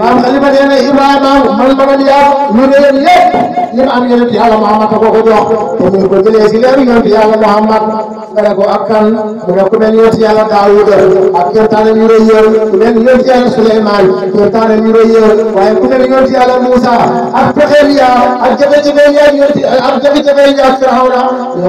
maam Xalifa nee na Ibrahima man ma ne yaa lu ne yëpp li ma am yonent yàlla Muhammad ko ko jox te mu ko jëlee si leeru yonent yàlla Muhammad nga ne ko ak kan mu ne ku mel yonent yàlla Daawuda ak kéemtaanam yu rëy ku mel yonent yàlla Suleymaan kéemtaanam yu rëy waaye ku mel yonent yàlla Muusa ak pexeel ya ak jafe-jafe ya ak jafe-jafe ya ak Firawna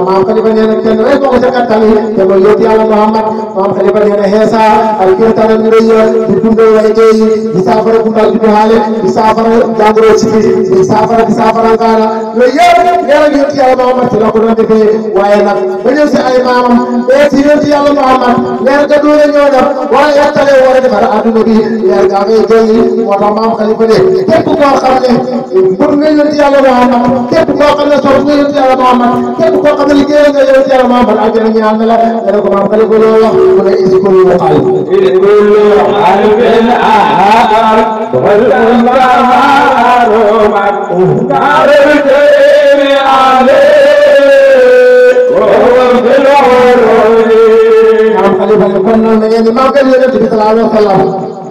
maam Xalifa nee na kenn rek ko sa kattali te mooy yonent yàlla Muhammad maam Xalifa nee na Iisa ak kéemtaanam yu rëy di dundal way dee yi di saafara gumbal di doxaale di saafara jàngoro ci di saafara ngaana yooyu yëpp nee na yonent yàlla Muhammad ci la ko doon defee waaye nag ba ñëw si ay maamam bee si yonent yàlla Muhammad leer ga doole ñoo def wala yattale war a defar adduna bi leer gaa ngay jolli moo tax maam Xalifa ne képp koo xam ne bëgg nga yonent yàlla Muhammad képp koo xam ne sopp nga yonent yàlla Muhammad képp koo xam ne liggéeyal nga yonent yàlla Muhammad àjjana ñaan na la dana ko maam Xalifa loolu wax mu ne is kullu qalb kon nag na ngeen di màggal yonent bi sallallahu alayhi wa sallam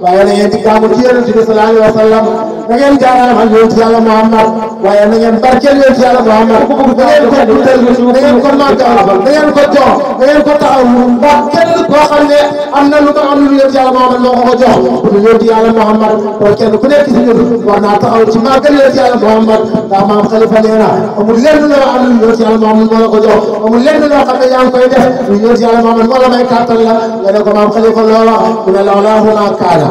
waaye na ngeen di jaamu ci yonent bi sallallahu alayhi wa sallam na ngeen jaaraam ak yonent yàlla Muhammad waaye na ngeen barkeel yonent yàlla Muhammad da ngeen ko tuutal da ngeen ko màggal da ngeen ko jox da ngeen ko taxaw ndax kenn koo xam ne am na lu ko am lu yonent yàlla Muhammad moo ko jox bu dul yonent yàlla Muhammad kon kenn ku nekk ci ñun war naa taxaw ci màggal yonent yàlla Muhammad ndax maam Khalifa nee na amul lenn loo am lu yonent yàlla Muhammad moo la ko jox amul lenn loo xam ne yaa ngi koy def lu yonent yàlla Muhammad moo la may kàttan la nga ne ko maam Khalifa loola mu ne lawlaahu maa kaana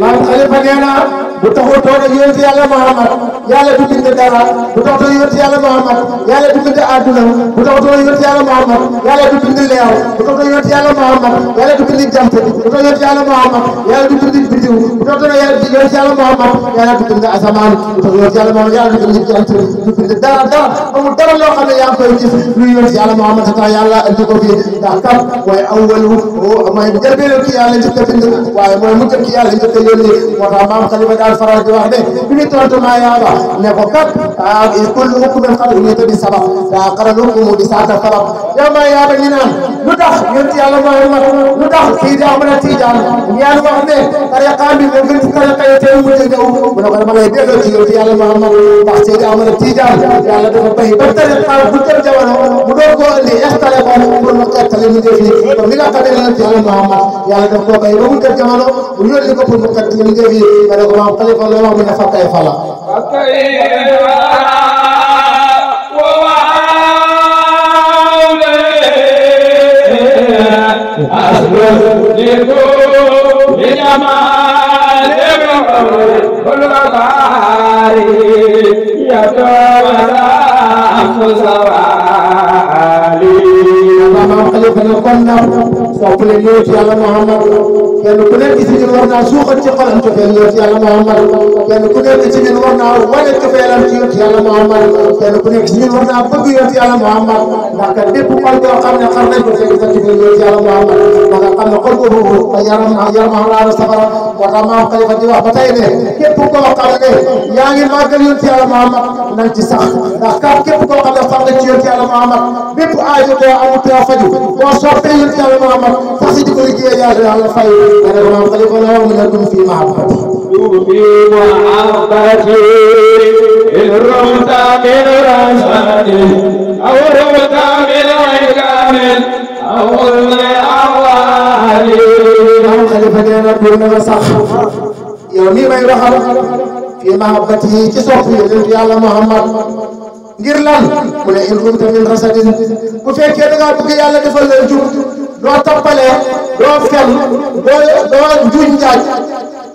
maam Khalifa nee na bu taxutoon ak yonent yàlla Muhammad yàlla du bind dara bu taxutoon yonent yàlla Muhammad yàlla du bind àdduna bu taxutoon yonent yàlla Muhammad yàlla du bind leer bu taxutoon yonent yàlla Muhammad yàlla du bind jant bu taxutoon yonent yàlla Muhammad yàlla du bind biddiw bu taxutoon yonent yàlla Muhammad yàlla du bind asamaan bu taxutoon yonent yàlla Muhammad yàlla du bind jant du bind dara amul dara loo xam ne yaa ngi koy gis lu yonent yàlla Muhammad tax yàlla andi ko fi ndax kat mooy awwalu mooy njëlbéenu ki yàlla njëkk a bind waaye mooy mujj ki yàlla njëkk a yónni moo tax maam Khalifa daal faral di wax ne bi ñu tontu maa yaaba ne ko kat kullu hukmin qad unita bi sabab daa qaral hukumu di saata sabab yow maa yaaba ñu naan lu tax yonent yàlla Muhammad lu tax Seydi Ahmad Tijaan ñaan wax ne tariqa bi moo gën ci tariqa yi tey mujj ñëw mu ne ko dama lay delloo ci yonent yàlla Muhammad ndax Seydi Ahmad Tijaan yàlla dafa bay ba tariqa bu jëm jamono mu doon koo indi installé ko pour mu xettali mu def yi comme li nga xam ne yonent yàlla Muhammad yàlla daf koo bay ba mu jëm jamono mu yónni ko pour mu xettali mu def yi ma ne ko maam Khalifa la wax mu ne fa kay fala maam Khalifa ne kon na sopp leen yonent yàlla Muhammad kenn ku nekk ci ñun war naa suuxat ci xolam cofeel yonent yàlla Muhammad kenn ku nekk ci ñun war naa wane cofeelam ci yonent yàlla Muhammad kenn ku nekk ci ñun war naa bëgg yonent yàlla Muhammad ndax kat bépp xol boo xam ne xam nañ ko fekk sa cofeel yonent yàlla Muhammad da nga xam ne xol boobu yaram laana safara moo tax maam Khalifa di wax ba tey ne képp koo xam ne yaa ngi màggal yonent yàlla Muhammad nañ ci sax ndax kat képp koo xam ne sax nga ci yonent yàlla Muhammad bépp aajo boo amul te faju boo soppee yonent yàlla Muhammad sax si di ko liggéey yàlla fay أنا ما خلق له منكم في محبتي في محبتي إن رمت من رشدي أو رمت من عكام أو الأعوالي ما خلق لنا كل صح يومي ما يرحم في محبته تصفي يا محمد ngir lan mu ne in kunta min rasadin bu fekkee da ngaa bëgg yàlla defal la jub doo tappalee doo fen doo njuuñ njaaj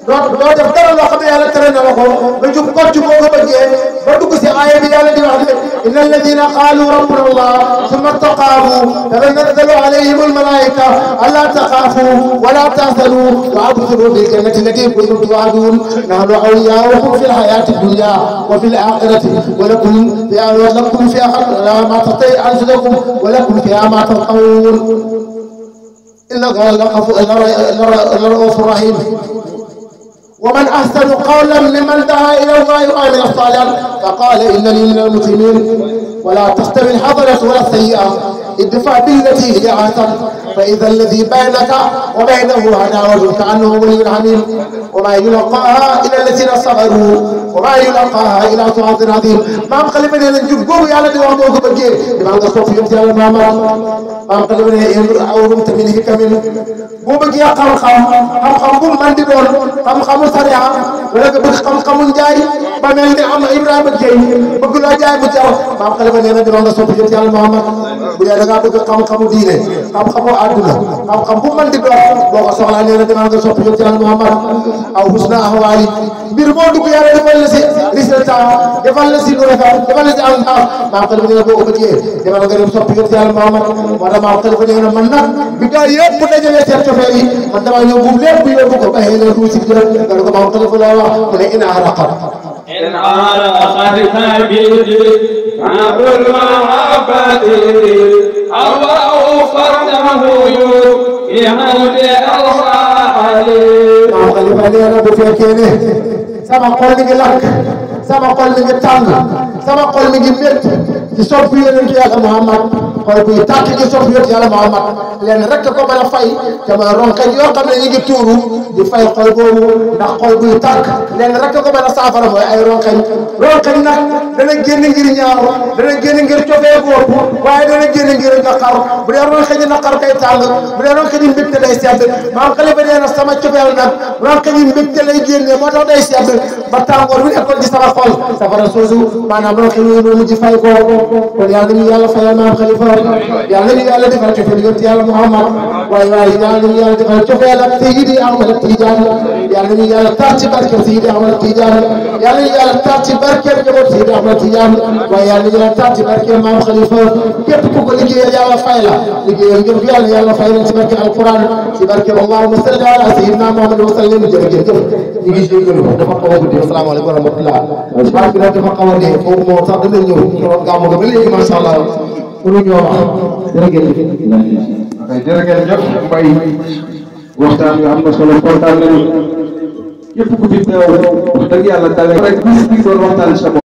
doo def dara loo xam ne yàlla tere na la ko nga jub kocc boo ko bëggee ba dugg si aaya bi yàlla di wax ne inna alladina qaalu rabbuna allah summa istaqaamu tatanazzalu alayhim almalaika alla taxaafu wala tahzanu wa abshiru bil jannati allati kuntum tu'adun nahnu awliyaukum fi lhayati dunya wa fi lakhirati wa lakum fiha ma tashtahi anfusukum wa lakum fiha ma tad'un إنك لرؤوف رحيم ومن أحسن قولا ممن دعا إلى الله وعمل صالحا فقال إنني من المسلمين ولا تستوي الحسنة ولا السيئة ادفع بالتي هي أحسن فإذا الذي بينك وبينه عداوة كأنه ولي حميم وما يلقاها إلا الذين صبروا وما يلقاها إلا ذو حظ عظيم maam Khalifa ne leen jub googu yàlla di wax moo ko bëggee damaa nga sopp yonent yàlla maam Khalifa ne awrum tamit hikamin boo bëggee xam-xam bu man di doon xam-xamu sariya wala nga bëgg xam-xamu njaay ba mel ni am Ibrahima Gueye bëgg loo jaay mu jar maam Khalifa ne leen damaa nga sopp yonent yàlla Muhammad bu dee da ngaa bëgg xam-xamu diine xam-xamu àdduna xam-xam bu man di doon boo ko soxlaa nee na damaa nga sopp yonent yàlla Muhammad aw husna ahwaali mbir moo dugg yàlla defal la si résultat defal la si lu rafet defal la si am baax maam Khalifa nee na boo ko bëggee demal nga dem sopp yonent yàlla Muhammad wala maam Khalifa nee na man nag bi gaa yëpp bu dajalee seen cofeel yi man damaa ñëw buub lépp yóbbu ko baxee leen tuuti si jërëm nga ne ko maam Khalifa la wax mu ne in araqat إن عرقت كبدي عبر المحبة أو فرده في هود الصالي maam Xalifa nee na bu fekkee ne sama xol mi ngi lakk sama xol mi ngi tàng sama xol mi ngi métti ci sopp yonent yàlla Muhammad xol buy tàkk ci sopp yonent yàlla Muhammad leen rek ko mën a fay te mooy ronkañ yoo xam ne ñu ngi tuuru di fay xol boobu ndax xol buy tàkk leen rek ko mën a saafara mooy ay ronkañ nag dana génn ngir ñaaw dana génn ngir cofee bopp waaye dana génn ngir naqar bu dee ronkañ naqar kay tàng bu dee ronkañ mbégte day sedd maam Xalifa nee na sama cofeel nag ronkañ mbégte lay génne moo tax day sedd ba tàngoor bu nekkoon ci sama xol safara soosu maanaam ronkañ yooyu noonu ci fay ko kon yàlla nañu yàlla fayal maam Xalifa yàlla nañu yàlla defal cofeel yonent yàlla Muhammad waaye yàlla nañu yàlla defal cofeel ak Seydi Ahmad Tidiane yàlla nañu yàlla tax ci barke Seydi Ahmad Tidiane yàlla nañu yàlla tax ci barke njaboot Seydi Ahmad Tidiane waaye yàlla nañu yàlla tax ci barke maam Xalifa képp ku ko liggéeyal yàlla fay la liggéeyal ngeen fi yàlla fay leen ci barke alquran ci barke allahumma salli ala sayyidina Muhammad wa sallim jërëjëf ñu ngi jégalu dafa xaw a guddi asalaamaaleykum wa rahmatullah barke bi nag dafa xaw a dee foofu moom sax danañ ñëw keroog gàmmu ga ba léegi macha allah mënuñoo wax jërëjëf jërëjëf Mbaye waxtaan wi am na solo kontaan nañu képp ku fi teew wax dëgg yàlla dale rek bis bi doon waxtaan sa